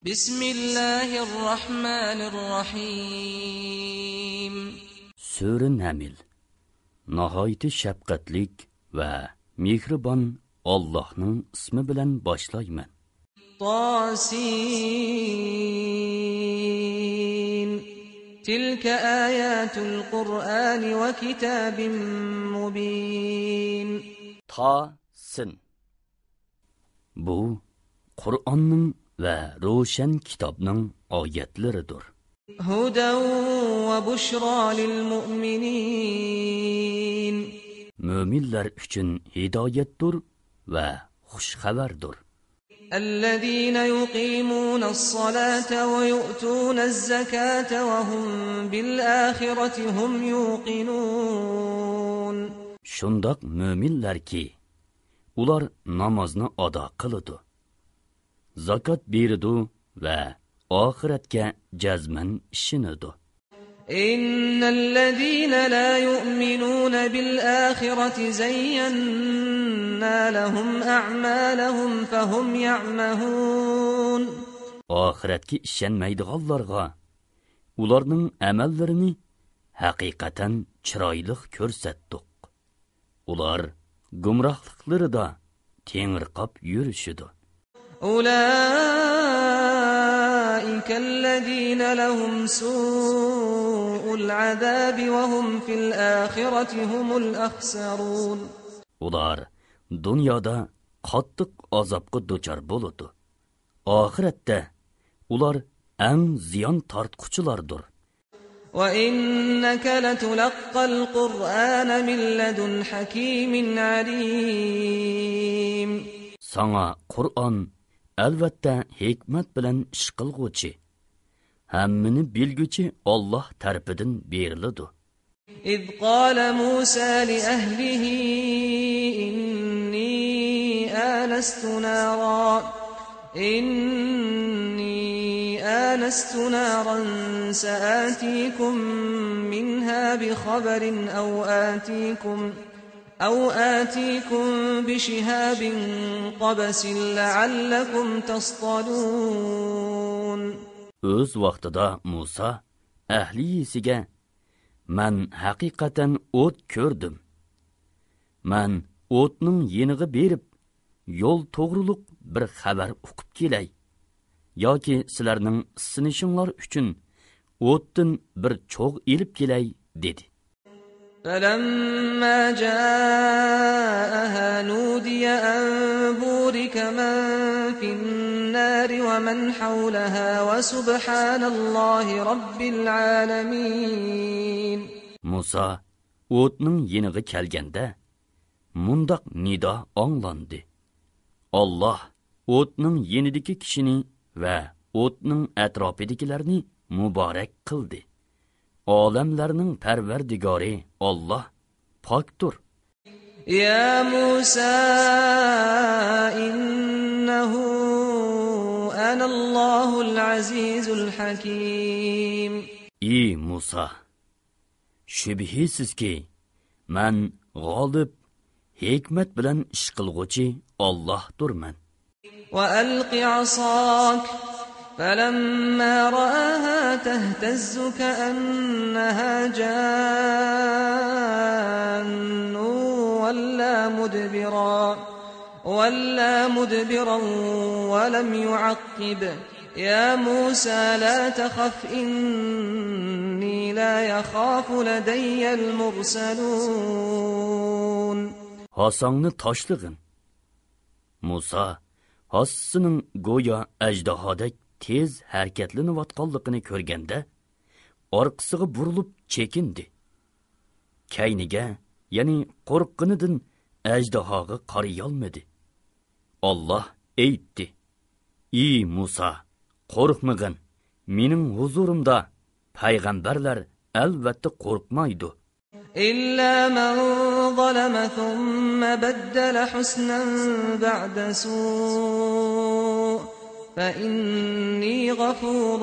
Bismillahirrahmanirrahim. Sura Naml. Nihoyat shafqatlik va mehribon Allohning ismi bilan boshlayman. Tasin. Tilka ayatul Qur'an va kitabim mubin. Tasin. Bu Qur'onning va ro'shan kitobning oyatlaridir. Hudan va bushra lil mu'minin. Mo'minlar uchun hidoyatdir va xush xabardir. الذين يقيمون الصلاة ويؤتون الزكاة وهم بالآخرة هم يوقنون. Shundoq mo'minlarki, ular namozni ado qiladi, zakot beradi va oxiratga jazman ishinadi. إن الذين لا يؤمنون بالآخرة زينا لهم أعمالهم فهم يعمهون. Oxiratga ishonmaydiganlarga ularning amallarini haqiqatan chiroyli ko'rsatdik. Ular gumrohliklarida tengirqab yurishidi. أولئك الذين لهم سوء العذاب وهم في الآخرة هم الأخسرون. Ular dunyoda qattiq azobga duchor bo'ladi. Oxiratda ular eng ziyon tortquchilardir. وإنك لتلقى القرآن من لدن حكيم عليم. Sana Qur'on albatta hikmat bilan ish qilguvchi, hammani bilguchi Alloh tarafidan beriladi. إذ قال موسى لأهله إني آنست نارا سآتيكم منها بخبر أو آتيكم بشهاب قبس لعلكم تصطلون. O'z vaqtida Musa ahlisiga "Men haqiqatan o't ko'rdim. Men o'tning yeniga berib, yo'l to'g'riliq bir xabar o'qib kelay. yoki sizlarning sinishinglar uchun o'tdan bir cho'g' elib kelay" dedi. فلما جاءها نودي أن بورك من في النار ومن حولها وسبحان الله رب العالمين. Musa o'tning yeniga kelganda mundaq nido anglandi. Alloh o'tning yenidagi kishini va o'tning atrofidagilarni muborak qildi. Olamlarning parvardigori Alloh pokdir. يا موسى إنه أنا الله العزيز الحكيم. Ey Musa, shubhisizki men g'olib, hikmat bilan ish qilguvchi Allohdirman. وألق عصاك فلما رآها تهتز كأنها جان ولا مدبرا ولم يعقب. يا موسى لا تخف إني لا يخاف لدي المرسلون. Hasangni tashlag'in. Musa hassining go'yo ajdahodek tez harakatlanayotganligini ko'rganda orqasiga burilib chekindi. Kayniga, ya'ni qo'rqqanidan ajdahoga qarayolmadi. Alloh aytdi: "Ey Musa, qo'rqmagin. Mening huzurimda payg'ambarlar albatta qo'rqmaydi. إلا من ظلم ثم بدل حسنا بعد سوء فإني غفور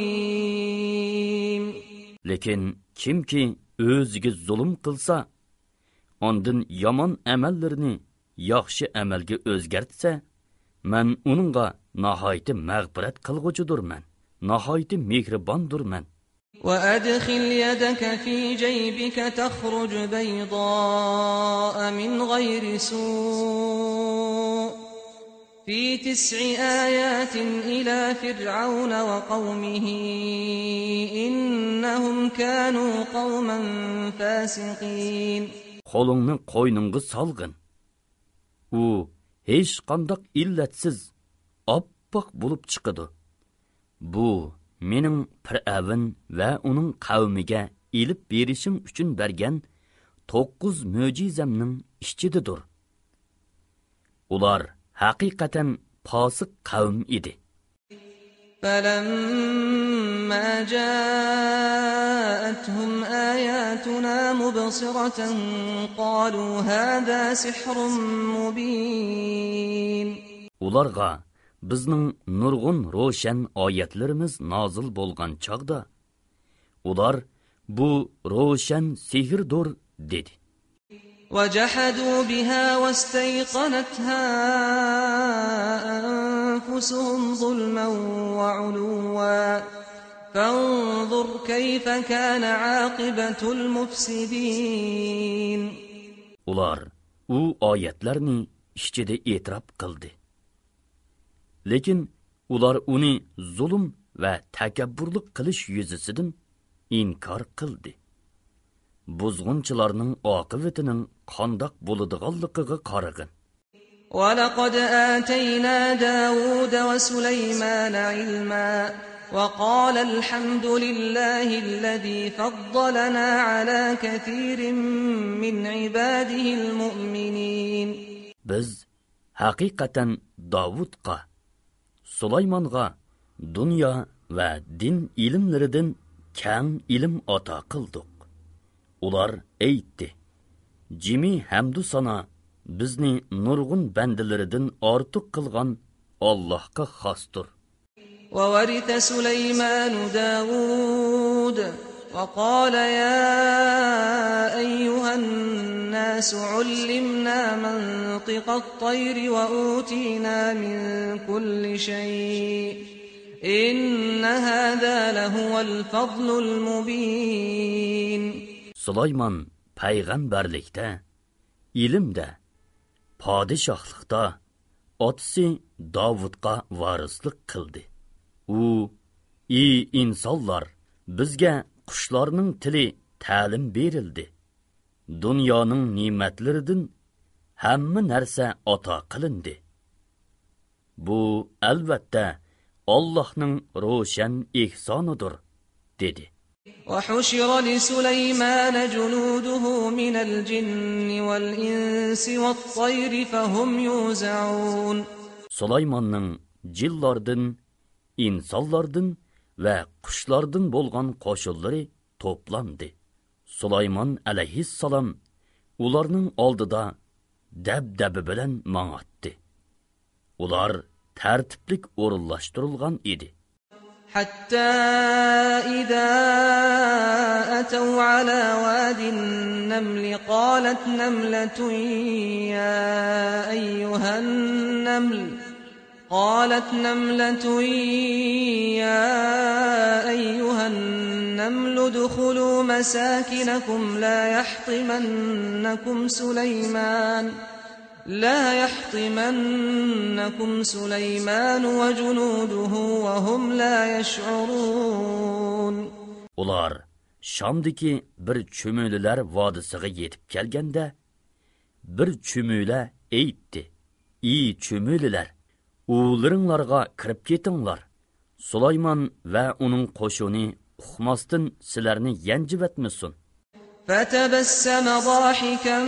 رحيم. Lekin kimki o'ziga zulm qilsa, ondan yomon amallarini yaxshi amalga o'zgartsa, men uningga nihoyat mag'firat qilg'uchidurman, nihoyat mehribondurman. وأدخل يدك في جيبك تخرج بيضاء من غير سوء في 9 آيات إلى فرعون وقومه إنهم كانوا قوما فاسقين. Qo'lingni qo'yningga solg'in. U hech qanday illatsiz oppoq bo'lib chiqadi. Bu mening Fir'avn va uning qavmiga elib berishim uchun bergan 9 mo'jizamning ichidadir. Ular haqiqatan fosiq qavm edi. فلما جاءتهم آياتنا مبصرة قالوا هذا سحر مبين. Ularga bizning nurg'un ro'shan oyatlarimiz nozil bo'lgan chaqda ular bu ro'shan sehrdir dedi. وجحدوا بها واستيقنتها أنفسهم ظلما وعلوا فانظر كيف كان عاقبة المفسدين. Ular u oyatlarni ichida e'tirof qildi. Lekin ular uni zulm va takabburlik qilish yuzasidan inkor qildi. Buzg'unchilarning oqibatining qandoq bo'ladiganligiga qarag'in. وَلَقَدْ آتَيْنَا دَاوُودَ وَسُلَيْمَانَ عِلْمًا وَقَالَ الْحَمْدُ لِلَّهِ الَّذِي فَضَّلَنَا عَلَى كَثِيرٍ مِّنْ عِبَادِهِ الْمُؤْمِنِينَ. Biz haqiqatan Davudga, Sulaymonga dunyo va din ilmlaridan keng ilm ato qildik. Ular aytdi: Jimi hamdu sana bizni nurg'un bandalaridan ortiq qilgan Allohga xosdir. وَوَرِثَ سُلَيْمَانُ دَاوُودَ وَقَالَ يَا أَيُّهَا النَّاسُ عُلِّمْنَا مَنطِقَ الطَّيْرِ وَأُوتِينَا مِنْ كُلِّ شَيْءٍ إِنَّ هَذَا لَهُوَ الْفَضْلُ الْمُبِينُ. Sulaymon payg'ambarlikda, ilmda, podshohlikda otasi Davudga varislik qildi. U: "Ey insonlar, bizga qushlarning tili ta'lim berildi. Dunyoning ne'matlaridan hamma narsa ato qilindi. Bu albatta Allohning ro'shan ehsonidir" dedi. وحشر لسليمان جنوده من الجن والإنس والطير فهم يوزعون. Sulaymonning jinlardan, insonlardan va qushlardan bo'lgan qo'shinlari to'plandi. Sulaymon alayhissalom ularning oldida dabdabi bilan mang'atdi. Ular tartiblik o'rinlashtirilgan edi. حتى إذا أتوا على واد النمل قالت نملة يا أيها النمل ادخلوا مساكنكم لا يحطمنكم سليمان وجنوده وهم لا يشعرون. Ular Şamdaki bir çömülüler vadisiga yetib kelganda bir çömüle aytdi: "Ey çömülüler, uğlaringlarga kirib ketinglar. Sulaymon va uning qo'shini uxmasdan sizlarni yanjib etmasin." فتبسم ضاحكا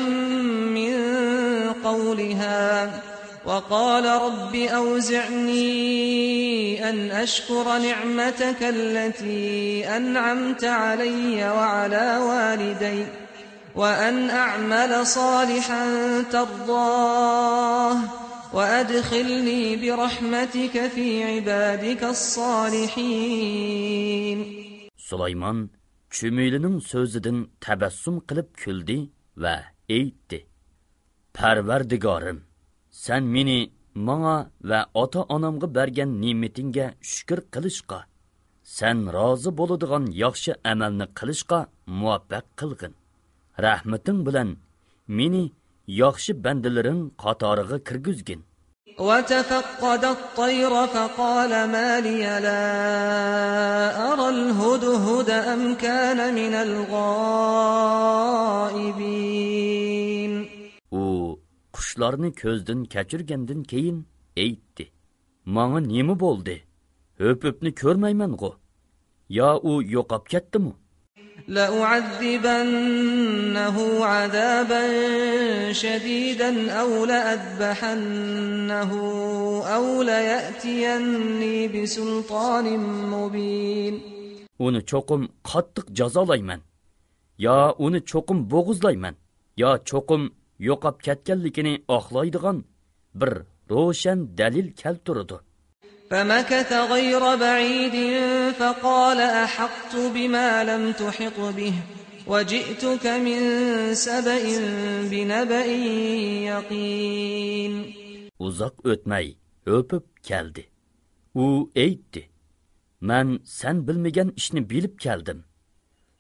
من قولها وقال رب أوزعني أن أشكر نعمتك التي أنعمت علي وعلى والدي وأن أعمل صالحا ترضاه وأدخلني برحمتك في عبادك الصالحين. Sulaymon çömüylünün sözüdün təbəssüm qılıb küldü və eytdi: "Pərverdigarım, sən meni manga va ota-onamga bergan ne'matingga shukr qilishqa, sen rozi bo'ladigan yaxshi amalni qilishqa muvaffaq qilgin. Rahmating bilan meni yaxshi bandalaring qatoriga kirgizgin. وتفقد الطير فقال ما لي لا أرى الهدهد أم كان من الغائبين. U qushlarni ko'zdan kechirgandan keyin aytdi: "Menga nima bo'ldi? Höp-höpni ko'rmayman-ku. Ya u yo'qab ketdimi?" لأعذبنه عذابا شديدا أو لأذبحنه أو ليأتيني بسلطان مبين. Uni cho'qim qattiq jazolayman. Ya uni cho'qim bo'g'izlayman. Ya cho'qim yo'qab ketganligini oqlaydigan bir ro'shan dalil keltirdi. فمكث غير بعيد فقال أحطت بما لم تحط به وجئتك من سبأ بنبأ يقين. Uzak o'tmay o'pib keldi. U aytdi: "Men sen bilmagan ishni bilib keldim.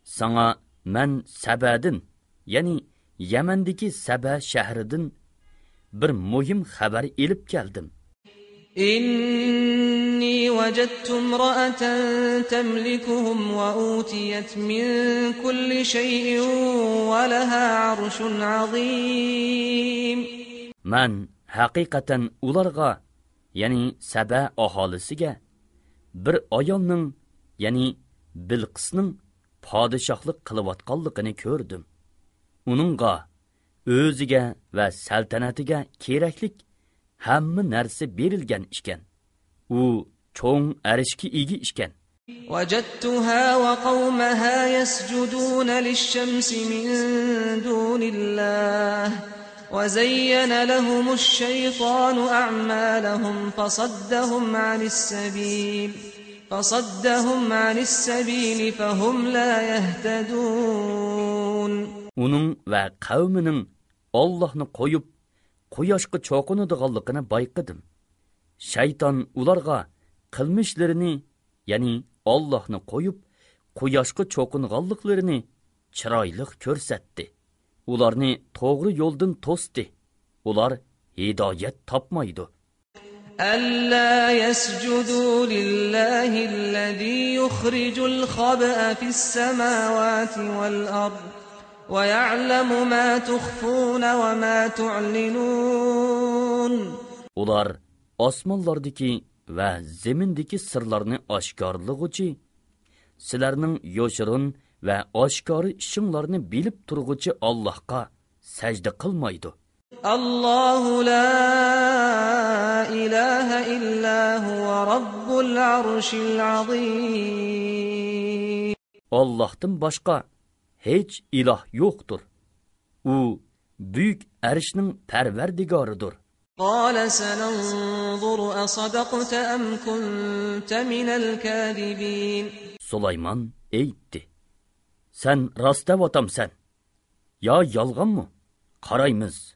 Sana men Sabadin, ya'ni Yamandagi Saba shahridan bir muhim xabar elib keldim. إني وجدت امرأة تملكهم وأوتيت من كل شيء ولها عرش عظيم. Men haqiqatan ularga, ya'ni Saba aholisiga bir ayolning, ya'ni Bilqisning podshohlik qilayotganligini ko'rdim. Uningga, o'ziga va saltanatiga keraklik hamma narsa berilgan ekan. U cho'ng arishga ega ekan. وجدتها وقومها يسجدون للشمس من دون الله وزين لهم الشيطان أعمالهم فصدهم عن السبيل فهم لا يهتدون. Onun va qavmining Allohni qo'yib quyoshga cho'qinadiganligini bayqadim. Shayton ularga qilmishlarini, ya'ni Allohni qo'yib quyoshga cho'qinganliklarini chiroyli ko'rsatdi. Ularni to'g'ri yo'ldan to'sdi. Ular hidoyat topmaydi. ألا يسجدوا لله الذي يخرج الخبأ في السماوات والأرض ويعلم ما تخفون وما تعلنون. Ular osmonlardagi va zemindagi sirlarni oshkorlig'uchi, sizlarning yoshirin va oshkori ishinglarni bilib turg'uchi Allohga sajda qilmaydi. Allohu la ilaha illa huwa robbul arshil azim. Allohdan boshqa hech iloh yo'qdir. U buyuk arshning parvardigoridir. قال سننظر أصدقت أم كنت من الكاذبين. Sulaymon aytdi: "Sen rostavatamsan, yo yolg'onmi? Qaraymiz."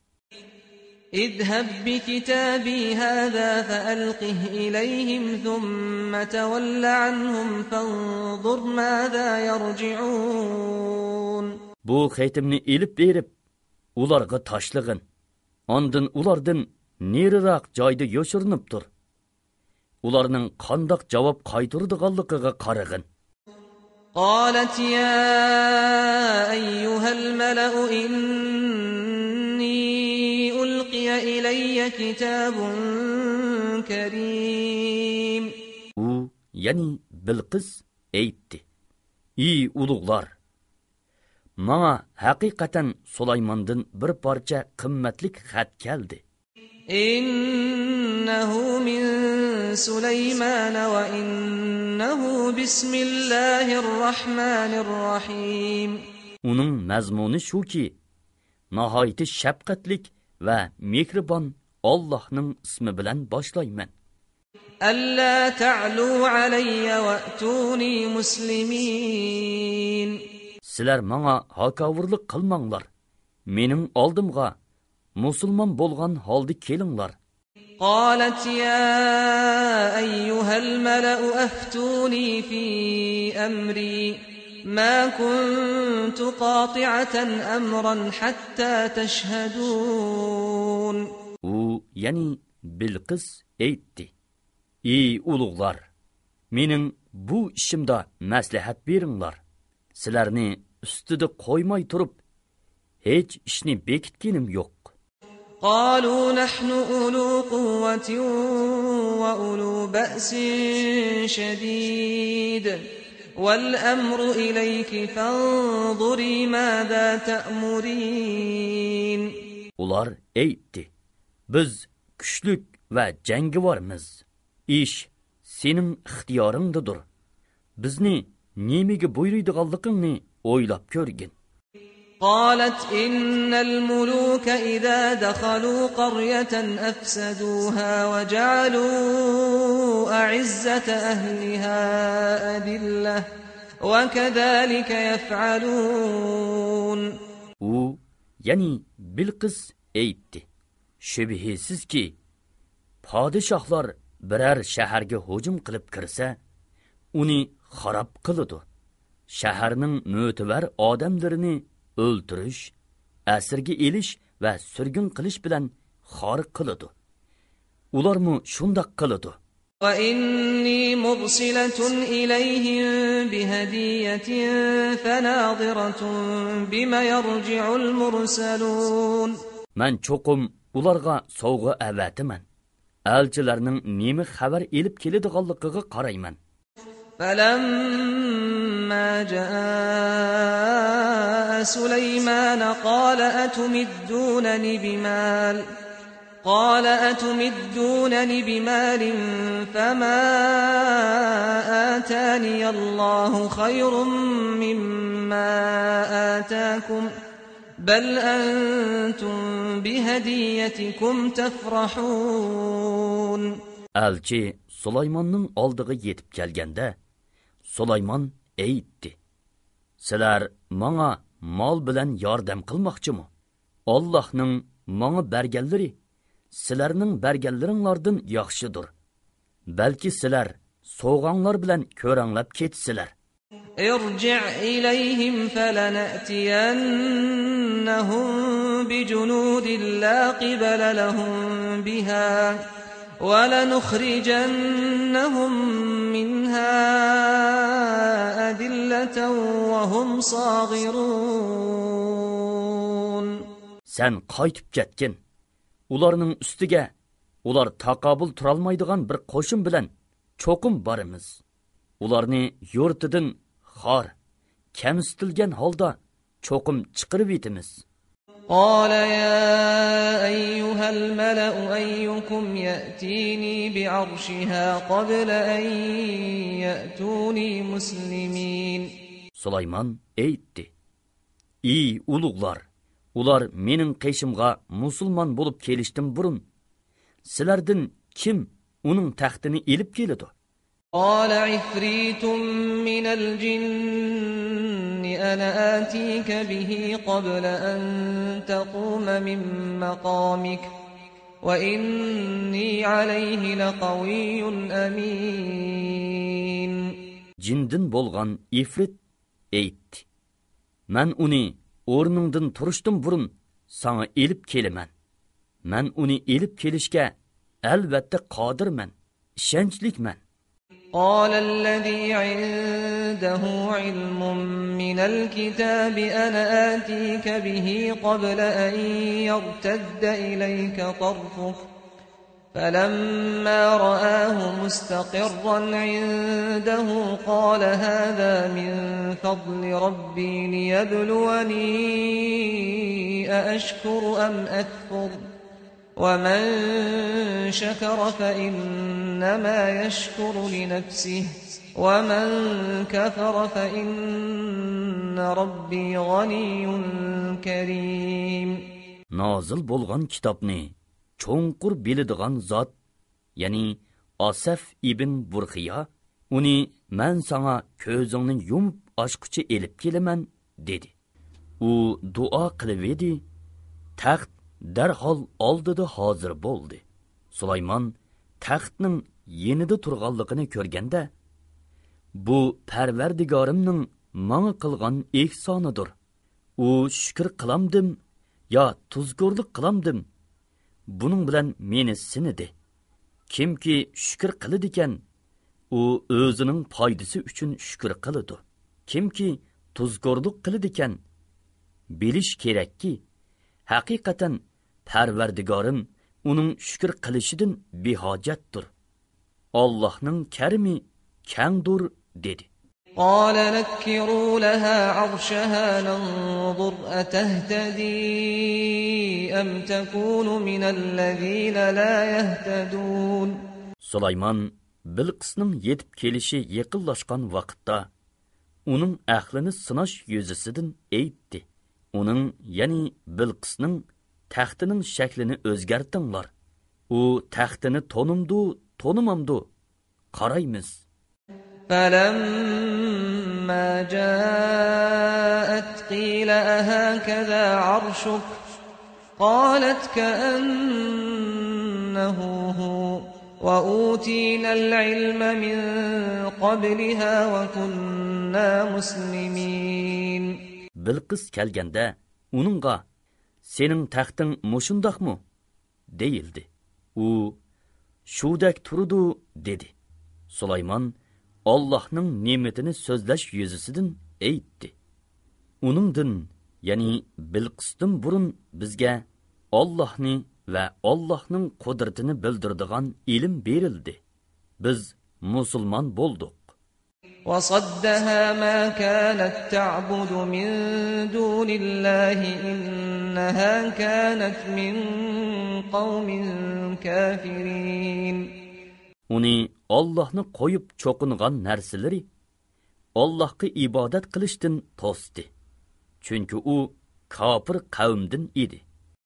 اذهب بكتابي هذا فألقه إليهم ثم تول عنهم فانظر ماذا يرجعون. Bu xeytimni elib berib, ularga tashlag'in. Ondan ulardan neriroq joyda yoshirinib tur. Ularning qandoq javob qaytaradiganligiga qarag'in. قالت يا أيها الملأ إني ألقي إلي كتاب كريم. U, ya'ni Bilqis aytdi: "Ey ulug'lar, menga haqiqatan Sulaymondan bir parcha qimmatlik xat keldi. إنه من سليمان وإنه بسم الله الرحمن الرحيم. Uning mazmuni shuki, nihoyat shafqatlik va mehribon Allohning ismi bilan boshlayman. ألا تعلوا علي وأتوني مسلمين. Sizlar menga hokavurlik qilmanglar. Mening oldimga musulmon bo'lgan holda kelinglar. قالت يا أيها الملأ أفتوني في أمري ما كنت قاطعة أمرا حتى تشهدون. U, yani Bilqis aytdi: "Ey ulug'lar, mening bu ishimda maslahat beringlar. Sizlarni ustida qo'ymay turib, hech ishni bekitganim yo'q." قالوا نحن أولو قوة وأولو بأس شديد والأمر إليك فانظري ماذا تأمرين. Ular aytdi: "Biz kuchlik va jangovormiz. Ish sening ixtiyoringdadir. Bizni nemaga buyuradiganligingni o'ylab ko'rgin." قالت إن الملوك إذا دخلوا قرية أفسدوها وجعلوا أعزة أهلها أذلة وكذلك يفعلون. U, yani Bilqis aytdi: "Shubhisizki, podshohlar biror shaharga hujum qilib kirsa, uni xarob qiladi. Shaharning mo'tabar odamlarini o'ltirish, asirga elish va surgun qilish bilan xor qiladi. Ularmi shundoq qiladi." وإني مرسلة إليهم بهدية فناظرة بما يرجع المرسلون. Men cho'qim ularga sovg'a avatiman. Elchilarning nima xabar elib keladiganligiga qarayman. فلما جاء سليمان قال أتمدونني بمال فما آتاني الله خير مما آتاكم بل أنتم بهديتكم تفرحون. Elçi Sulaymanның aldığı yetip kelgende, Sulaymon aytdi: "Sizlar manga mal bilan yordam qilmoqchimi? Allohning manga berganlari sizlarning berganlaringlardan yaxshidir. Balki sizlar so'g'anlar bilan ko'ranglab ketsizlar." ارجع إليهم فلنأتينهم بجنود لا قبل لهم بها ولنخرجنهم منها أذلة وهم صاغرون. Sen qaytib ketkin. Ularning ustiga ular taqobil turolmaydigan bir qo'shin bilan cho'qim boramiz. Ularni yurtidan xor, kamsitilgan holda cho'qim chiqirib etamiz. قال يا أيها الملأ أيكم يأتيني بعرشها قبل أن يأتوني مسلمين. Sulaymon aytdi: "Ey ulug'lar, ular mening qeshimga musulmon bo'lib kelishdan burun sizlardan kim uning taxtini elib keladi?" قال عفريت من الجن أنا آتيك به قبل أن تقوم من مقامك وإني عليه لقوي أمين. Jindin bo'lgan ifrit aytdi: "Men uni o'rningdan turishdan burun sana elib kelaman. Men uni elib kelishga albatta qodirman, ishonchlikman." قال الذي عنده علم من الكتاب أنا آتيك به قبل أن يرتد إليك طرفك فلما رآه مستقرا عنده قال هذا من فضل ربي ليبلوني أأشكر أم أكفر ومن شكر فإنما يشكر لنفسه ومن كفر فإن ربي غني كريم. Nazil bo'lgan kitobni cho'nqur biladigan zot, ya'ni Asaf ibn Burxiya, uni men sana ko'zingni yumib ochquchi elib kelaman dedi. U duo qilib edi, taxt darhol oldida hozir bo'ldi. Sulaymon taxtning yenida turganligini ko'rganda, bu Parvardigorimning menga qilgan ehsonidir. U shukr qilamdim yo tuzgurlik qilamdim. Buning bilan meni sinidi. Kimki shukr qiladi ekan, u o'zining foydasi uchun shukr qiladi. Kimki tuzgurlik qiladi ekan, bilish kerakki, haqiqatan Parvardigorim uning shukr qilishidan behojatdir. Allohning karimi kangdur dedi. قال نكروا لها عرشها ننظر أتهتدي أم تكون من الذين لا يهتدون. Sulaymon Bilqisning yetib kelishi yaqinlashgan vaqtda uning ahlini sinash yuzasidan aytdi. Uning, ya'ni Bilqisning taxtining shaklini o'zgartinglar. U taxtini tonimdu, tonimamdu. Qaraymiz. فلما جاءت قيل أهكذا عرشك قالت كأنه هو وأوتينا العلم من قبلها وكنا مسلمين. Bilqis kelganda uningga sening taxting mushundaqmi deyildi. U shudek turdu dedi. Sulaymon Allah'ның ne'matini so'zlash yuzasidan aytdi. Uningdan, ya'ni Bilqisdan burun bizga Allohni va Allohning qudratini bildiradigan ilm berildi. Biz musulmon bo'ldik. وصدها ما كانت تعبد من دون الله إنها كانت من قوم كافرين. Uni Allohni qo'yib cho'qingan narsalari Allohga ibodat qilishdan to'sdi. Chunki u kofir qavmdan edi.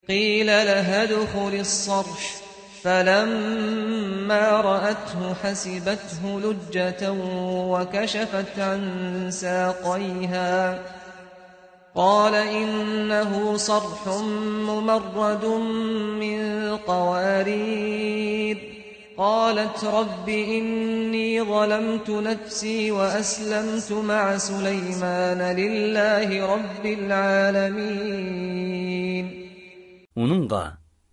قيل لها ادخل الصرح فلما رأته حسبته لجة وكشفت عن ساقيها قال إنه صرح ممرد من قوارير قالت رب إني ظلمت نفسي وأسلمت مع سليمان لله رب العالمين. Uningga,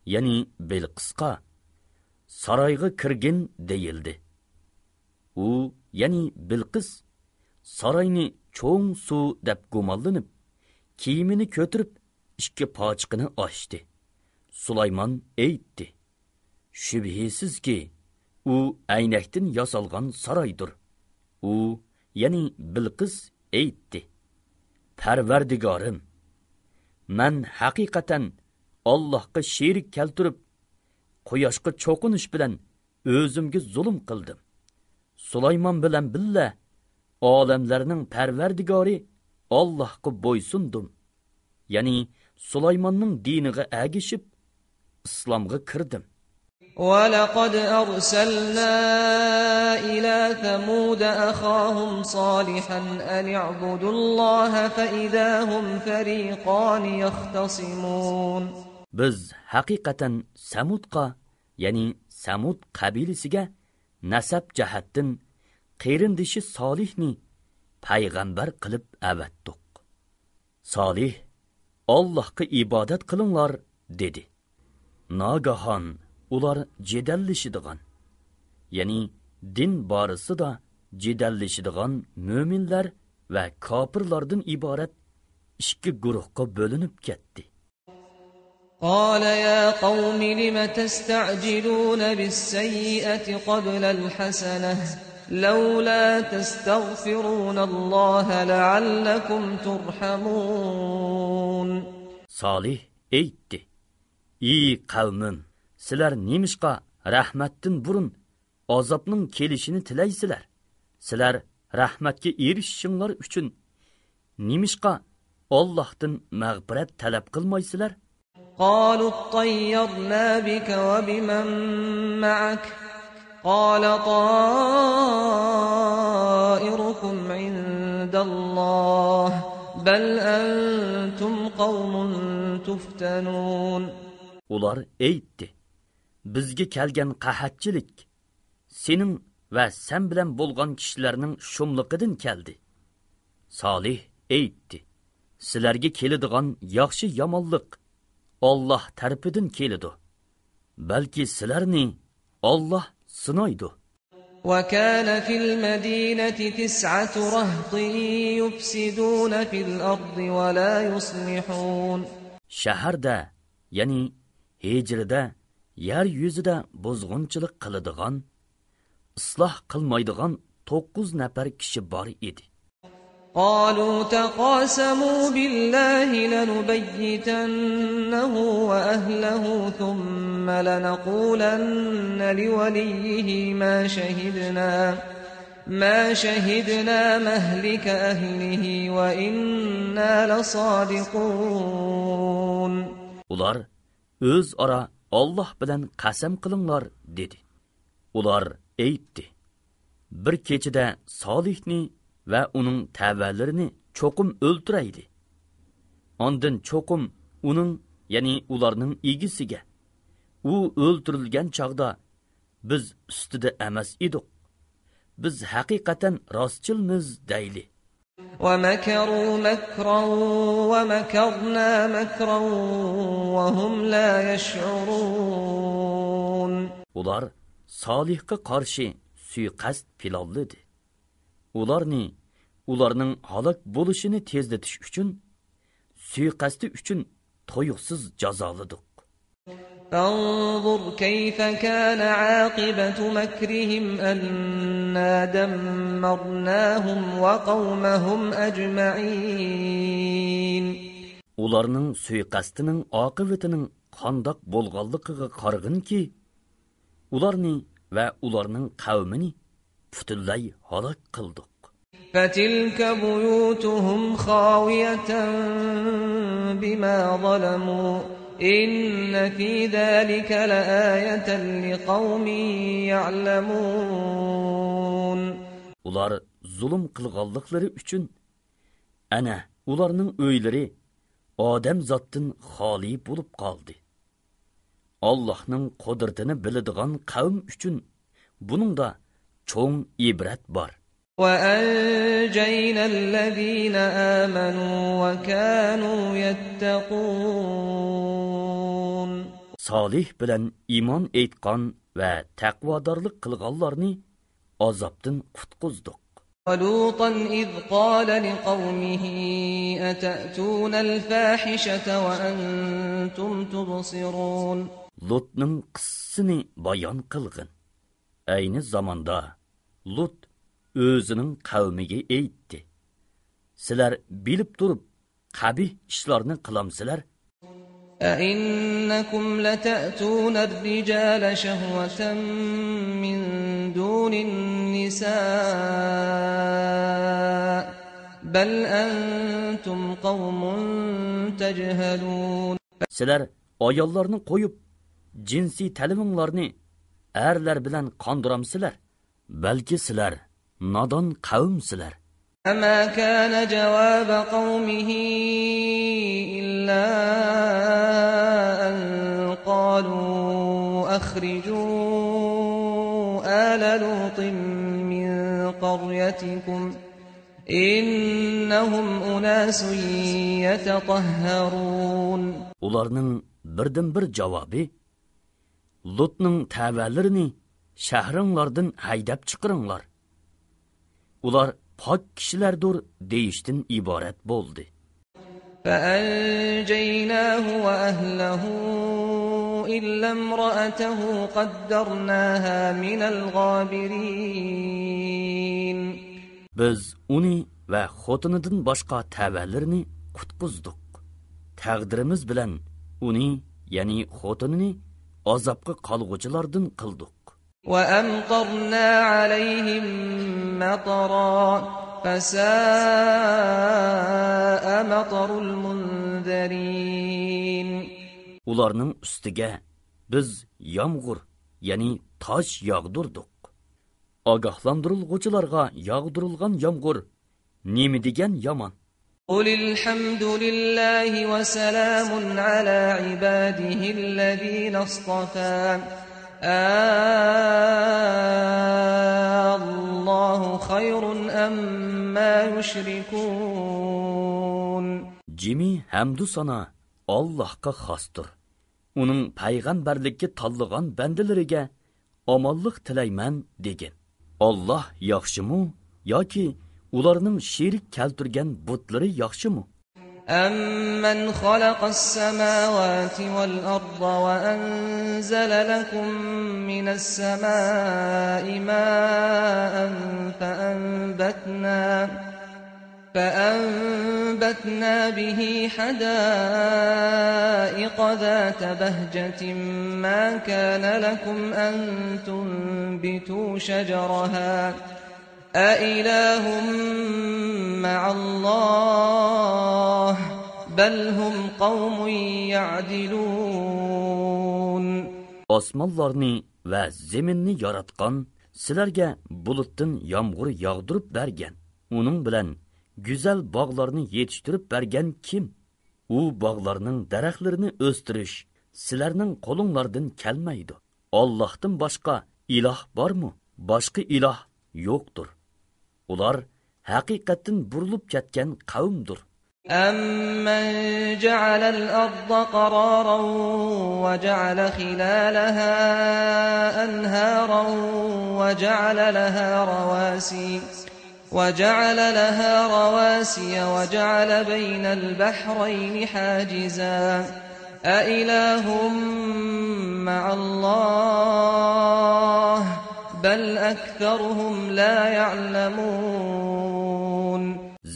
ya'ni Bilqisqa saroyga kirgin deyildi. U, ya'ni Bilqis saroyni cho'ng suv deb gumonlanib, kiyimini ko'tirib, ikki pochiqini ochdi. Sulaymon aytdi: Shubhisizki, u aynakdan yasalgan saroydir. U, ya'ni Bilqis aytdi: Parvardigorim, men haqiqatan Allohga sherik keltirib, quyoshga cho'qinish bilan o'zimga zulm qildim. Sulaymon bilan billa olamlarning Parvardigori Allohga bo'ysundim. Ya'ni Sulaymonning diniga agishib islomga kirdim. وَلَقَدْ أَرْسَلْنَا إِلَى ثَمُودَ أَخَاهُمْ صَالِحًا أَنِ اعْبُدُوا اللَّهَ فَإِذَا هُمْ فَرِيقَانِ يَخْتَصِمُونَ. Biz haqiqatan Samudqa, ya'ni Samud qabilasiga nasab jihatdan qerindishi Solihni payg'ambar qilib avatdik. Solih Allohga ibodat qilinglar dedi. Nagahon ular jedallashadigan, ya'ni din borasida jedallashadigan mo'minlar va kofirlardan iborat ikki guruhga bo'linib ketdi. قال يا قوم لم تستعجلون بالسيئة قبل الحسنة لولا تستغفرون الله لعلكم ترحمون. Salih aytdi: Ey qavmim, sizlar nemishqa rahmatdan burun azobning kelishini tilaysizlar? Sizlar rahmatga erishishinglar uchun nemishqa Allohdan mag'firat talab qilmaysizlar? قالوا اطيرنا بك وبمن معك قال طائركم عند الله بل أنتم قوم تفتنون. Ular aytdi: bizga kelgan qahatchilik sening va sen bilan bo'lgan kishilarning shumliqidan keldi. Solih aytdi: sizlarga keladigan yaxshi yomonlik Alloh tarafidan keladi. Balki sizlarni Alloh sinaydi. وكان في المدينة 9 رهط يفسدون في الأرض ولا يصلحون. Shaharda, ya'ni hijrida, yer yuzida bozg'unchilik qiladigan, isloh qilmaydigan 9 nafar kishi bor edi. قالوا تقاسموا بالله لنبيتنه وأهله ثم لنقولن لوليه ما شهدنا مهلك أهله وإنا لصادقون. Ular öz ara Allah bilan qasam qilinglar dedi. Ular aytdi: bir kechida Solihni va uning tavallarini cho'qim o'ltiraydi. Ondan cho'qim uning, ya'ni ularning egisiga. U o'ltirilgan chaqda biz ustida emas edik. Biz haqiqatan rostchilmiz deyli. ومكروا مكرا ومكرنا مكرا وهم لا يشعرون. Ular Solihga qarshi suiqasd planladi. ularning halok bo'lishini tezlatish uchun, suiqasdi uchun to'yuqsiz jazoladik. فانظر كيف كان عاقبة مكرهم أنا دمرناهم وقومهم أجمعين. Ularning suiqastining oqibatining qandoq bo'lganligiga qarag'inki, ularni va ularning qavmini butunlay halok qildik. فتلك بيوتهم خاوية بما ظلموا إن في ذلك لآية لقوم يعلمون. Ular zulm qilganliklari uchun ana ularning o'ylari odam zotdan xoli bo'lib qoldi. Allohning qudratini biladigan qavm uchun buningda cho'ng ibrat bor. وأنجينا الذين آمنوا وكانوا يتقون. Solih bilan iymon etgan va taqvodorlik qilganlarni azobdan qutqizdik. ولوطا إذ قال لقومه أتأتون الفاحشة وأنتم تبصرون. Lutning qissini bayon qilgin. Ayni zamonda Lut o'zining qavmiga aytdi: sizlar bilib turib qabih ishlarni qilamsizlar? أئنكم لتأتون الرجال شهوة من دون النساء بل أنتم قوم تجهلون. sizlar ayollarni qo'yib jinsiy ta'liminglarni erlar bilan qondiramsizlar? Balki sizlar nodon qavmsizlar. فما كان جواب قومه إلا أن قالوا أخرجوا آل لوط من قريتكم إنهم أناس يتطهرون. Ularning birdan bir javobi: Lutning tavallarini shahringlardan haydab chiqaringlar. Ular pok kishilardir deyishdan iborat bo'ldi. فأنجيناه وأهله إلا امرأته قدرناها من الغابرين. Biz uni va xotinidan boshqa tavallarini qutqizdik. Taqdirimiz bilan uni, ya'ni xotinini azobga qolg'uchilardan qildik. وأمطرنا عليهم مطرا فساء مطر المنذرين. Ularning ustiga biz yomg'ir, ya'ni tosh yog'dirdik. Ogohlantirilg'uchilarga yog'dirilgan yomg'ir nima degan yomon. قل الحمد لله وسلام على عباده الذين اصطفى Allahu hayrun amma yushrikun. Jimi hamdu sana Allohga xosdir. Uning payg'ambarlikka tanlagan bandalariga omonlik tilayman degan. Alloh yaxshimi yoki ularning sherik keltirgan butlari yaxshimi? أَمَّنْ خَلَقَ السَّمَاوَاتِ وَالْأَرْضَ وَأَنزَلَ لَكُم مِّنَ السَّمَاءِ مَاءً فَأَنبَتْنَا بِهِ حَدَائِقَ ذَاتَ بَهْجَةٍ مَّا كَانَ لَكُمْ أَن تُنبِتُوا شَجَرَهَا أَإِلَٰهٌ مَّعَ اللَّهِ بَلْ هُمْ قَوْمٌ يَعْدِلُونَ. Osmonlarni va zaminni yaratgan, sizlarga bulutdan yomg'ir yog'dirib bergan, uning bilan go'zal bog'larni yetishtirib bergan kim? U bog'larning daraxtlarini o'stirish sizlarning qo'linglardan kelmaydi. Allohdan boshqa iloh bormi? Boshqa iloh yo'qdir. Ular haqiqatan burilib ketgan qavmdir. أَمَّنْ جَعَلَ الْأَرْضَ قَرَارًا وَجَعَلَ خِلَالَهَا أَنْهَارًا وَجَعَلَ لَهَا رَوَاسِيَ وَجَعَلَ بَيْنَ الْبَحْرَيْنِ حَاجِزًا أَإِلَٰهٌ مَّعَ اللَّهِ بَلْ أَكْثَرُهُمْ لَا يَعْلَمُونَ.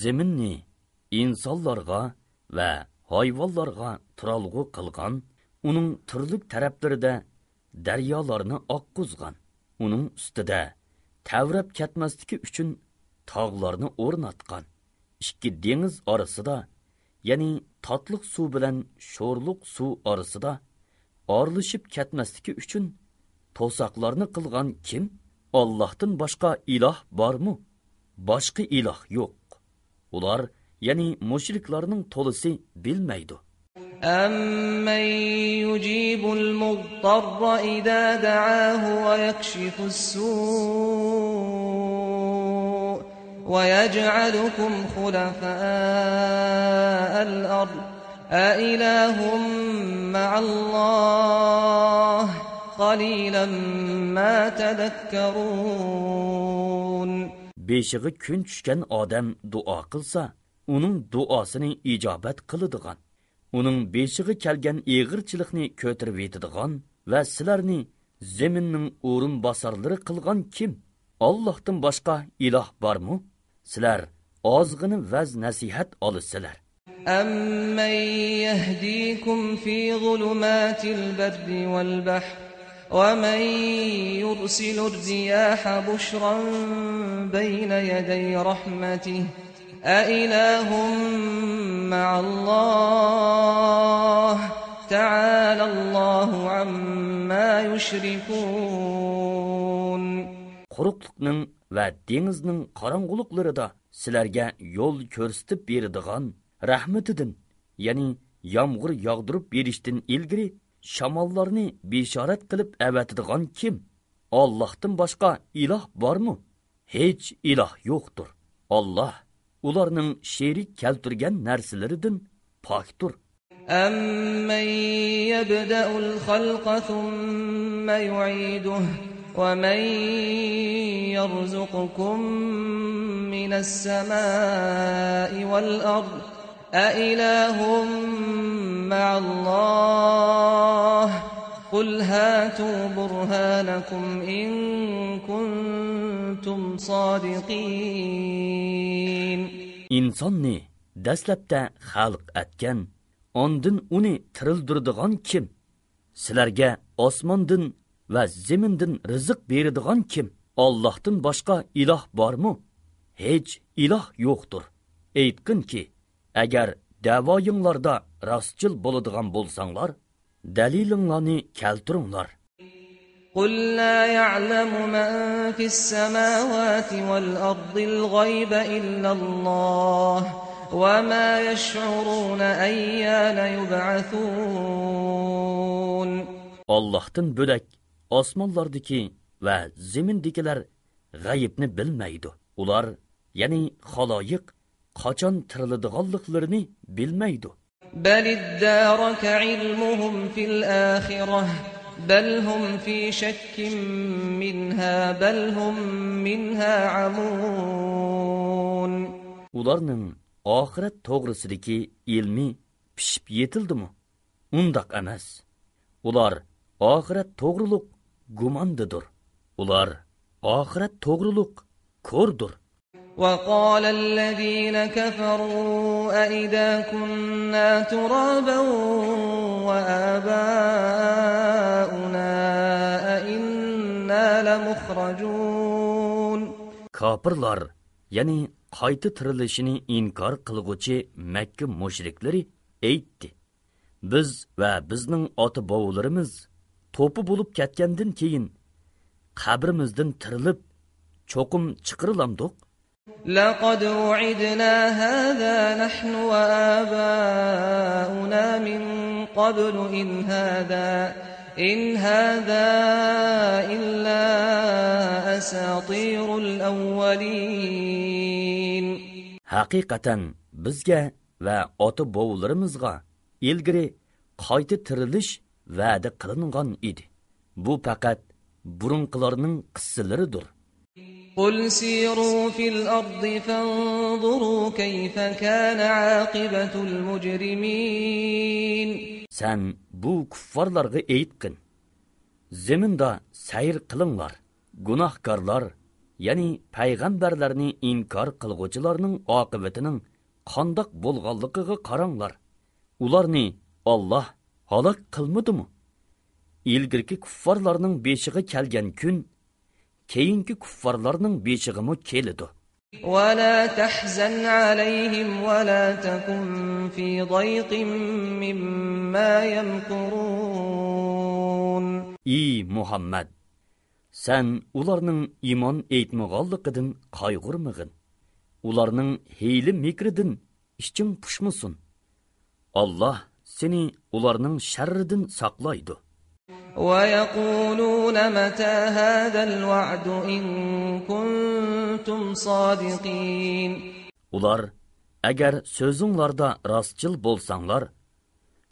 Zeminni insonlarga va hayvonlarga turalg'u qilgan, uning turli taraflarida daryolarni oqqizgan, uning ustida tavrab ketmasligi uchun tog'larni o'rnatgan, ikki dengiz orasida, ya'ni tatliq suv bilan sho'rliq suv orasida orlashib ketmasligi uchun to'saqlarni qilgan kim? Allohdan boshqa iloh bormi? Boshqa iloh yo'q. Ular, ya'ni mushriklarning to'lisi bilmaydi. أَمَّن يُجِيبُ الْمُضْطَرَّ إِذَا دَعَاهُ وَيَكْشِفُ السُّوءَ وَيَجْعَلُكُمْ خُلَفَاءَ الْأَرْضِ أَإِلَٰهٌ مَّعَ اللَّهِ قَلِيلًا مَّا تَذَكَّرُونَ. Beshiga kun tushgan odam duo qilsa, uning duosini ijobat qiladigan, uning beshiga kelgan eg'irchilikni ko'tarib yetadigan va sizlarni zaminning o'rin bosarlari qilgan kim? Allohdan boshqa iloh bormi? Sizlar ozg'ini vaz nasihat olasizlar. أَمَّن يَهْدِيكُمْ فِي ظُلُمَاتِ الْبَرِّ وَالْبَحْرِ وَمَن يُرْسِلُ الرِّيَاحَ بُشْرًا بَيْنَ يَدَيْ رَحْمَتِهِ أَإِلَٰهٌ مَّعَ اللَّهِ تَعَالَى اللَّهُ عَمَّا يُشْرِكُونَ. Quruqlikning va dengizning qorong'uliqlarida sizlarga yo'l ko'rsatib beradigan rahmatidan, ya'ni yomg'ir yog'dirib berishdan ilgari shamollarni bishorat qilib avatadigan kim? Allohdan boshqa iloh bormi? Hech iloh yo'qdir. Alloh ularning sherik keltirgan narsalaridan pokdir. أَمَّن يَبْدَأُ الْخَلْقَ ثُمَّ يُعِيدُهُ وَمَن يَرْزُقُكُم مِّنَ السَّمَاءِ وَالْأَرْضِ أَإِلَٰهٌ مَّعَ اللَّهِ قُلْ هَاتُوا بُرْهَانَكُمْ إِن كُنتُمْ صَادِقِينَ. İnsonni dastlabda xalq etgan, ondan uni tirildiradigan kim? Sizlarga osmondan va zamindan rizq beradigan kim? Allohdan boshqa iloh bormi? Hech iloh yo'qdir. Aytqinki, agar da'voyinglarda rostchil bo'ladigan bo'lsanglar, dalilinglarni keltiringlar. قُلْ لَا يَعْلَمُ مَن فِي السَّمَاوَاتِ وَالْأَرْضِ الْغَيْبَ إِلَّا اللَّهُ وَمَا يَشْعُرُونَ أَيَّانَ يُبْعَثُونَ. Allah'tan bölek osmonlardagi va zamindagilar g'ayibni bilmaydi. Ular, ya'ni xaloyiq qachon tiriladiganliklarini bilmaydi. بل ادارك علمهم في الآخرة بل هم في شك منها بل هم منها عمون. Ularning oxirat to'g'risidagi ilmi pishib yetildimi? Undaq emas. Ular oxirat to'g'riliq gumondidir. Ular oxirat to'g'riliq ko'rdir. وقال الذين كفروا أئذا كنا ترابا وآباؤنا أئنا لمخرجون. Kafirlar, yani qayta tirilishini inkor qilguvchi Makka mushrikleri aytdi. Biz va bizning ota-bobolarimiz to'pi bo'lib ketgandan keyin qabrimizdan tirilib cho'qim chiqirilamdiq. لقد وعدنا هذا نحن وآباؤنا من قبل إن هذا إلا أساطير الأولين. Haqiqatan bizga va ota-bobolarimizga ilgari qayta tirilish va'da qilingan edi. Bu faqat burunqilarning qissalaridir. قل سيروا في الأرض فانظروا كيف كان عاقبة المجرمين. Sen bu kuffarlarga aytqin. Zeminda sayr qilinglar. Gunohkorlar, ya'ni payg'ambarlarni inkor qilguvchilarning oqibatining qandoq bo'lganligiga qaranglar. Ularni Alloh halok qilmadimi? Ilgirki kuffarlarning beshiga kelgan kun keyingi kuffarlarning beshig'imi keladi. ولا تحزن عليهم ولا تكن في ضيق مما يمكرون. Ey Muhammad, sen ularning iymon etmaganligidan qayg'urmag'in. Ularning hiyli mikridan ishing pushmasin. Allah seni ularning sharridan saqlaydi. ويقولون متى هذا الوعد إن كنتم صادقين. Ular, agar so'zinglarda rostchil bo'lsanglar,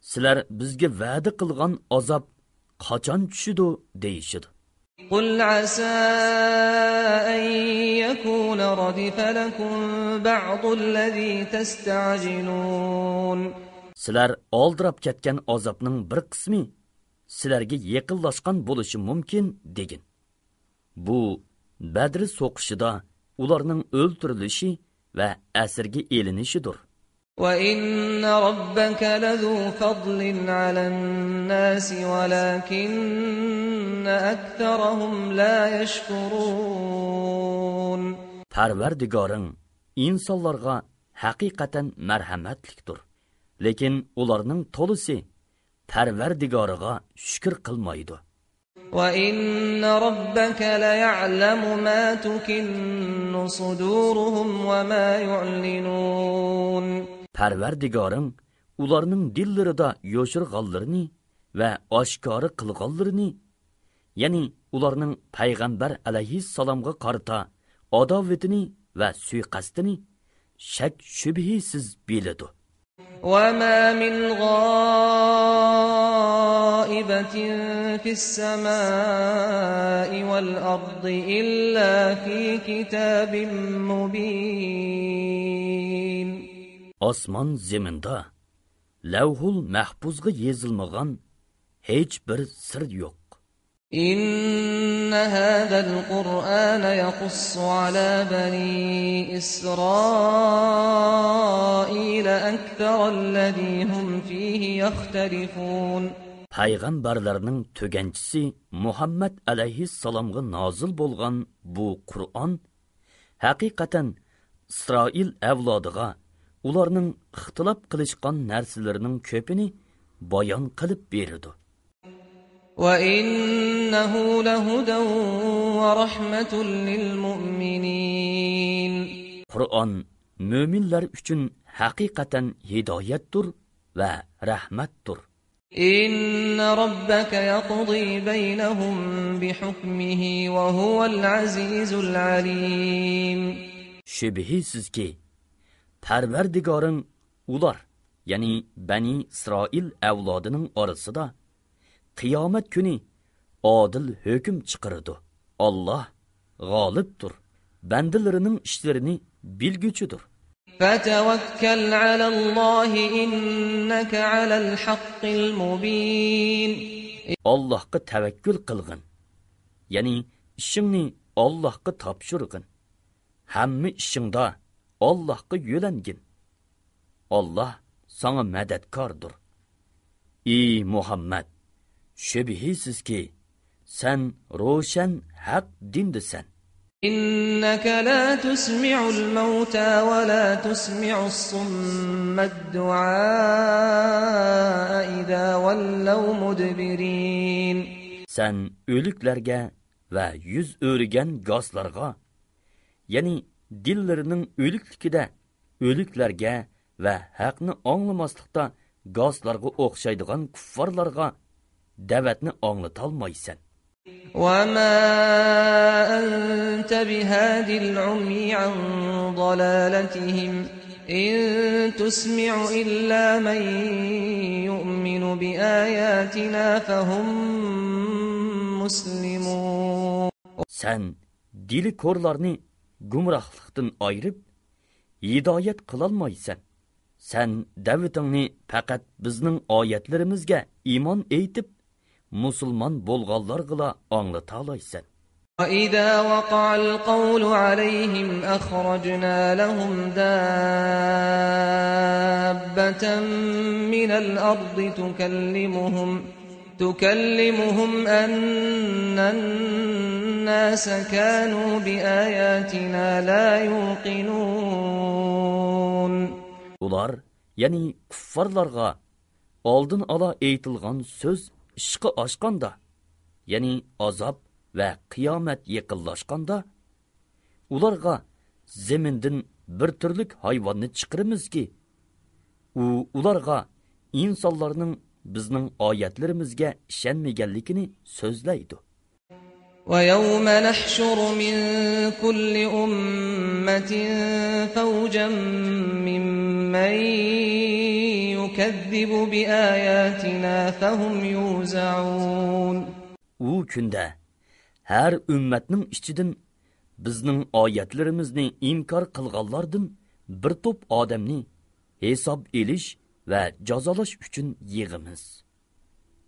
sizlar bizga va'da qilgan azob qachon tushidi deyishidi. قل عسى أن يكون ردف لكم بعض الذي تستعجلون. Sizlar oldirab ketgan azobning bir qismi sizlarga yaqinlashgan bo'lishi mumkin degin. Bu Badr so'qishida ularning o'ltirilishi va asirga elinishidir. وَإِنَّ رَبَّكَ لَذُو فَضْلٍ عَلَى النَّاسِ وَلَكِنَّ أَكْثَرَهُمْ لَا يَشْكُرُونَ. Parvardigoring insonlarga haqiqatan marhamatlikdir. Lekin ularning to'lisi Parvardigoriga shukr qilmaydi. وَإِنَّ رَبَّكَ لَيَعْلَمُ مَا تُكِنُّ صُدُورُهُمْ وَمَا يُعْلِنُونَ. Parvardigoring ularning dillarida yo'shirganlarini va oshkora qilganlarini, ya'ni ularning payg'ambar alayhissalomga qarata adovatini va suiqasdini shak shubhisiz biladi. وَمَا مِنْ غَائِبَةٍ فِي السَّمَاءِ وَالْأَرْضِ إِلَّا فِي كِتَابٍ مُبِينٍ. Osmon zeminda lavhul mahfuzga yezilmagan hech bir sir yo'q. إِنَّ هَذَا الْقُرْآنَ يَقُصُّ عَلَى بَنِي إِسْرَائِيلَ أَكْثَرَ الَّذِي هُمْ فِيهِ يَخْتَلِفُونَ. Payg'ambarlarning tuganchisi Muhammad alayhissalomga nozil bo'lgan bu Qur'on haqiqatan Isroil avlodiga ularning ixtilof qilishgan narsalarining ko'pini bayon qilib berdi. وَإِنَّهُ لَهُدًى وَرَحْمَةٌ لِلْمُؤْمِنِينَ. Qur'on mo'minlar uchun haqiqatan hidoyatdir va rahmatdir. إن ربك يقضي بينهم بحكمه وهو العزيز العليم. Şübihisiz ki Parvardigarın ular, yani Bani İsrail evladının arasında kıyamet günü adil hüküm çıkarıdı. Allah galiptir. Bendilerinin işlerini bilgüçüdür. فَتَوَكَّلْ عَلَى اللّٰهِ إِنَّكَ عَلَى الْحَقِّ الْمُبِينِ. Allah'a tevekkül kılgın. Yani işini Allah'a tapşırgın. Hemmi işinde Allah'a yölengin. Allah sana medetkardır. Ey Muhammed, şübihisiz ki sen roşen hak dindisen. إنك لا تسمع الموتى ولا تسمع الصم الدعاء إذا ولوا مدبرين. Sen ölüklerge ve yüz örgen gazlarga, yani dillerinin ölüklükide ölüklerge ve haqni anlamaslıkta gazlarga okşaydıgan kuffarlarga davetni anlatolmaysan. وَمَا أَنْتَ بِهَادِ الْعُمْيِ عَنْ ضَلَالَتِهِمْ إِنْ تُسْمِعُ إِلَّا مَنْ يُؤْمِنُ بِآيَاتِنَا فَهُمْ مُسْلِمُونَ. Sen dili korlarını gumrahlıktan ayırıp hidayet kılalmaysan. Sen davetini fakat bizning ayetlerimizge iman eytip musulman bolğanlargıla anlatalaysan. وَإِذَا وَقَعَ الْقَوْلُ عَلَيْهِمْ أَخْرَجْنَا لَهُمْ دَابَّةً مِّنَ الْأَرْضِ تُكَلِّمُهُمْ أَنَّ النَّاسَ كَانُوا بِآيَاتِنَا لَا يُوقِنُونَ. Ular, yani kuffarlarga aldın ala eytilgan söz işqi aşqanda, yani azap ve kıyamet yakınlaşkanda, ularga zemindin bir türlük hayvanını çıkırımız ki, ularga insanlarının bizning ayetlerimizge işenmegenlikini sözleydi. وَيَوْمَ نَحْشُرُ مِنْ كُلِّ أُمَّةٍ فَوْجًا مِّمَّنْ يُكَذِّبُ بِآيَاتِنَا فَهُمْ يُوزَعُونَ. O günde her ümmetning ichidin bizning oyatlarimizni inkor qilganlardan bir to'p odamni hisob elish va jazolash uchun yig'imiz.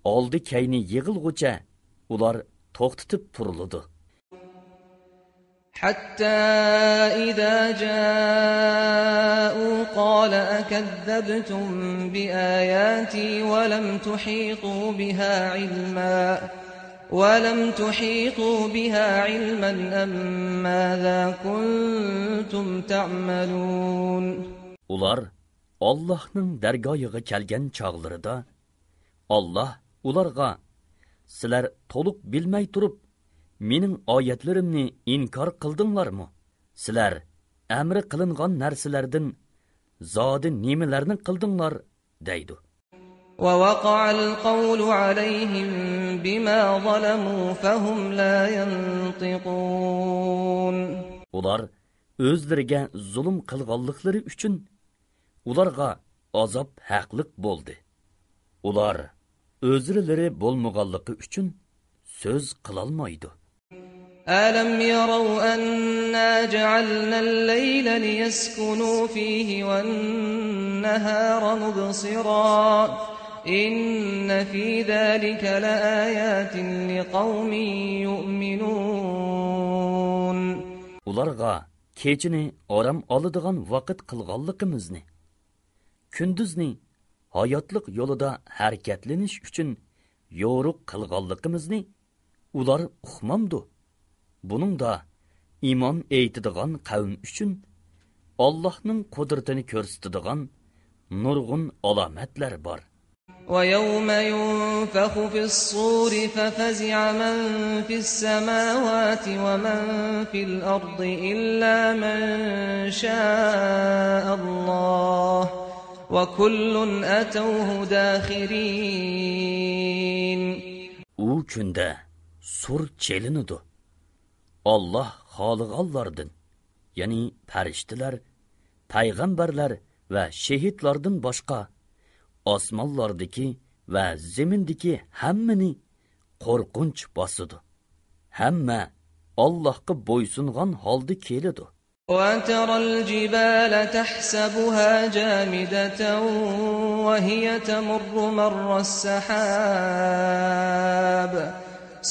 Oldi kayni yig'ilg'ucha ular to'xtatib turiladi. حتى إذا جاءوا قال أكذبتم بآياتي ولم تحيطوا بها علما أم ماذا كنتم تعملون. Ular Allah'ның dergahıga kelgen çağlarida Allah ularga sizler toluq bilmey turup mening oyatlarimni inkar qildinglarmi? Sizler emri qilingan narsalardan zodi nimalarni qildinglar deydi. وَوَقَعَ الْقَوْلُ عَلَيْهِمْ بِمَا ظَلَمُوا فَهُمْ لَا يَنْطِقُونَ. Ular özleriga zulm qilganliklari uchun ularga azap haqliq bo'ldi. Ular özlari bo'lmaganligi uchun söz qilolmaydi. أَلَمْ يَرَوْا أَنَّا جَعَلْنَا اللَّيْلَ لِيَسْكُنُوا فِيهِ وَالنَّهَارَ مُبْصِرًا إِنَّ فِي ذَلِكَ لَآيَاتٍ لِقَوْمٍ يُؤْمِنُونَ. Ularga kechini oram oladigan vaqt qilganligimizni, kunduzni hayotlik yo'lida harakatlanish uchun yo'riq qilganligimizni ular uqmamdi. Buningda iymon eytadigan qavm uchun Allohning qudratini ko'rsatadigan nurg'un alomatlar bor. وَيَوْمَ يُنفَخُ فِي الصُّورِ فَفَزِعَ مَن فِي السَّمَاوَاتِ وَمَن فِي الْأَرْضِ إِلَّا مَن شَاءَ اللَّهُ وَكُلٌّ أَتَوْهُ دَاخِرِينَ. U kunda sur çelinidu. Allah xalığallardan, yani farishtalar, payg'ambarlar va shahidlardan boshqa osmonlardagi va zemindagi hammani qo'rqinch bosidi. Hamma Allohga bo'ysungan holda keladi. وَتَرَى الْجِبَالَ تَحْسَبُهَا جَامِدَةً وَهِيَ تَمُرُّ مَرَّ السَّحَابِ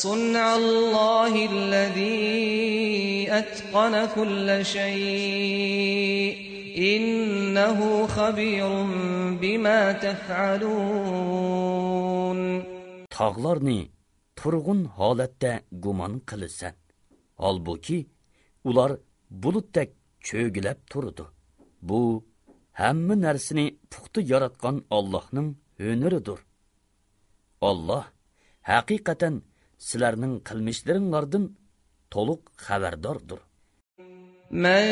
صُنْعَ اللَّهِ الَّذِي أَتْقَنَ كُلَّ شَيْءٍ إِنَّهُ خَبِيرٌ بِمَا تَفْعَلُونَ. Tağlarni turg'un holatda gumon qilisan. Halbuki ular bulutdek cho'gilab turdi. Bu hamma narsani puxta yaratgan Allohning hüneridir. Allah haqiqatan sizlarning qilmishlaringlardan to'liq xabardordir. من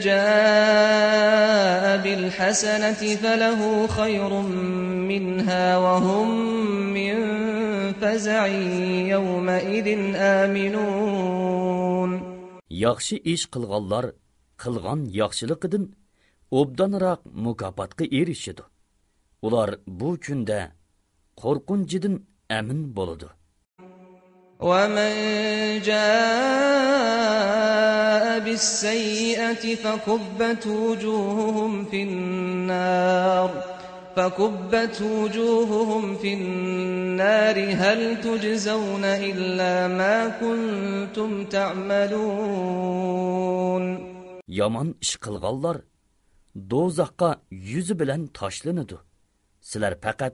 جاء بالحسنة فله خير منها وهم من فزع يومئذ آمنون. Yaxshi ish qilganlar qilgan yaxshiligidan obdanroq mukofotga erishadi. Ular bu kunda qo'rqinchidan amin bo'ladi. ومن جاء بالسيئة فكبت وجوههم في النار هل تجزون إلا ما كنتم تعملون. Yaman ish qilganlar do'zaxqa yuzi bilan tashlanadi. Sizlar faqat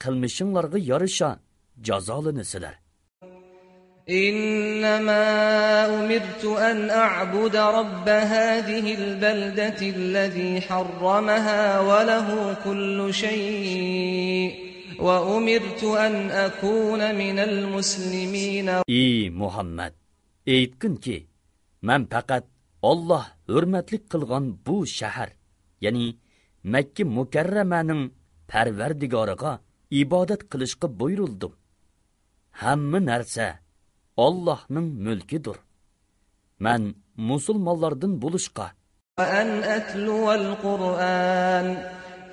qilmishinglarga yarasha jazolanasizlar. إنما أمرت أن أعبد رب هذه البلدة الذي حرمها وله كل شيء وأمرت أن أكون من المسلمين. Ey Muhammad, aytgin ki, men faqat Allah hurmatlik qilgan bu shahar, ya'ni Makka mukarramaning Parvardigoriga ibodat qilishga buyurildim. Hamma narsa Allah'ның mülkidir. Men musulmonlardan buluşqa. وأن أتلو القرآن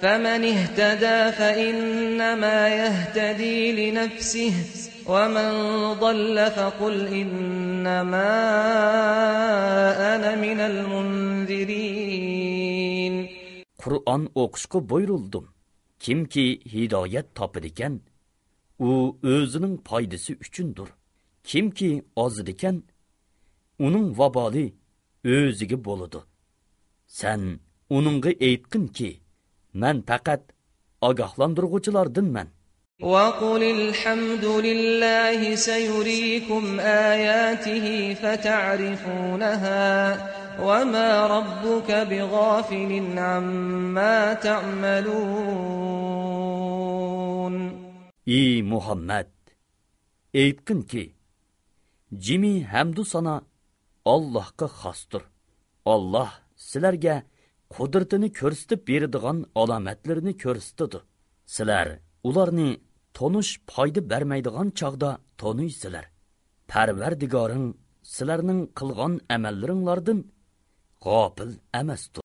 فمن اهتدى فإنما يهتدي لنفسه ومن ضل فقل إنما أنا من المنذرين. Kur'an o'qishga buyurildim. Kimki hidoyat topadigan, u o'zining foydasi uchundir. Kimki ozidikan, uning vaboli o'ziga bo'ladi. Sen uningga aytqin ki, men faqat ogohlantiruvchilardanman. وَقُلِ الْحَمْدُ لِلَّهِ سَيُرِيكُمْ آيَاتِهِ فَتَعْرِفُونَهَا وَمَا رَبُّكَ بِغَافِلٍ عَمَّا تَعْمَلُونَ. Ey Muhammed, aytqin ki, Jimi hamdu sana Allah'ga xosdir. Allah sizlarga qudratini ko'rsatib beradigan alomatlarini ko'rsatdi. Sizlar ularni tonish foyda bermaydigan chog'da tonuysizlar. Parvardigoring sizlarning qilgan amallaringlardan g'ofil emasdir.